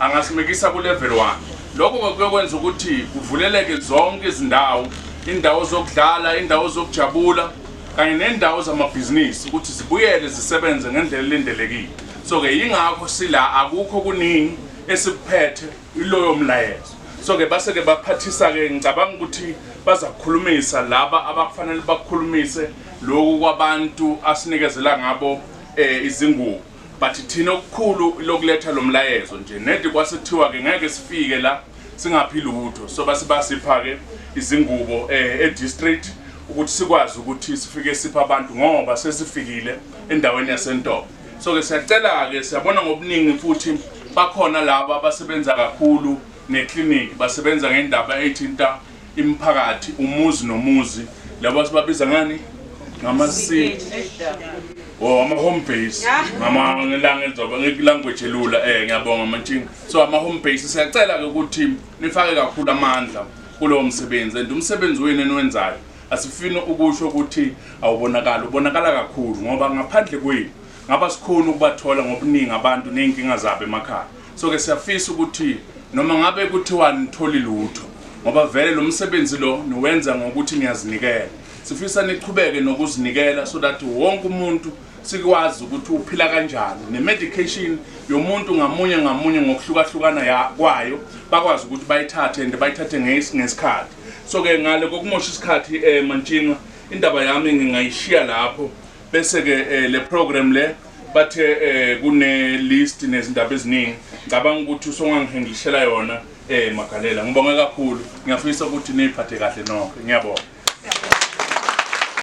Angasimikisa ku-level 1. Lokho-ke kuyokwenza ukuthi kuvuleleke zonke izindawo, indawo zokudlala, indawo zokujabula kanye nendawo zamabhizinisi ukuthi zibuyele zisebenze ngendlela elindelekile. So-ke yingakho sila, akukho kuningi esikuphethe, iloyo mlayezo. So-ke base-ke baphathisa-ke, ngicabanga ukuthi bazakukhulumisa laba abakufanele bakukhulumise lokhu kwabantu asinikezela ngabo izingubo. But thina okukhulu lokuletha lo mlayezo nje nedi kwasekuthiwa ke ngeke sifike la singaphi lutho, so base basipha ke izingubo e-district ukuthi sikwazi ukuthi sifike sipha abantu ngoba sesifikile endaweni yaseNtobo. So ke siyacela ke, siyabona ngobuningi futhi bakhona laba abasebenza kakhulu neclinic, basebenza ngendaba ethinta imiphakathi, umuzi nomuzi, labo sibabiza ngani, ngama-C oh ama-home base, ngama ngelanga elizoba ngelanguage elula. Ngiyabonga Mantshinga. So ama-home base, siyacela ke ukuthi nifake kakhulu amandla kulowo msebenzi, and umsebenzi wenu eniwenzayo asifuni ukusho ukuthi awubonakali, ubonakala kakhulu, ngoba ngaphandle kwenu ngaba sikhona ukubathola ngobuningi abantu ney'nkinga zabo emakhaya. So ke siyafisa ukuthi noma ngabe kuthiwa nitholi lutho, ngoba vele lo msebenzi lo niwenza ngokuthi niyazinikela, sifisa niqhubeke nokuzinikela so that wonke umuntu sikwazi ukuthi uphila kanjani, ne-medication yomuntu ngamunye ngamunye ngokuhlukahlukana kwayo bakwazi ukuthi bayithathe and bayithathe ngesikhathi. So ke ngale kokumosha isikhathi, Mantshinga, indaba yami ngingayishiya lapho, bese ke le program le bathe kune list nezindaba eziningi, ngicabanga ukuthi usongangihendlishela yona Magalela. Ngibonge kakhulu, ngiyafisa ukuthi niyiphathe kahle nonke, ngiyabonga.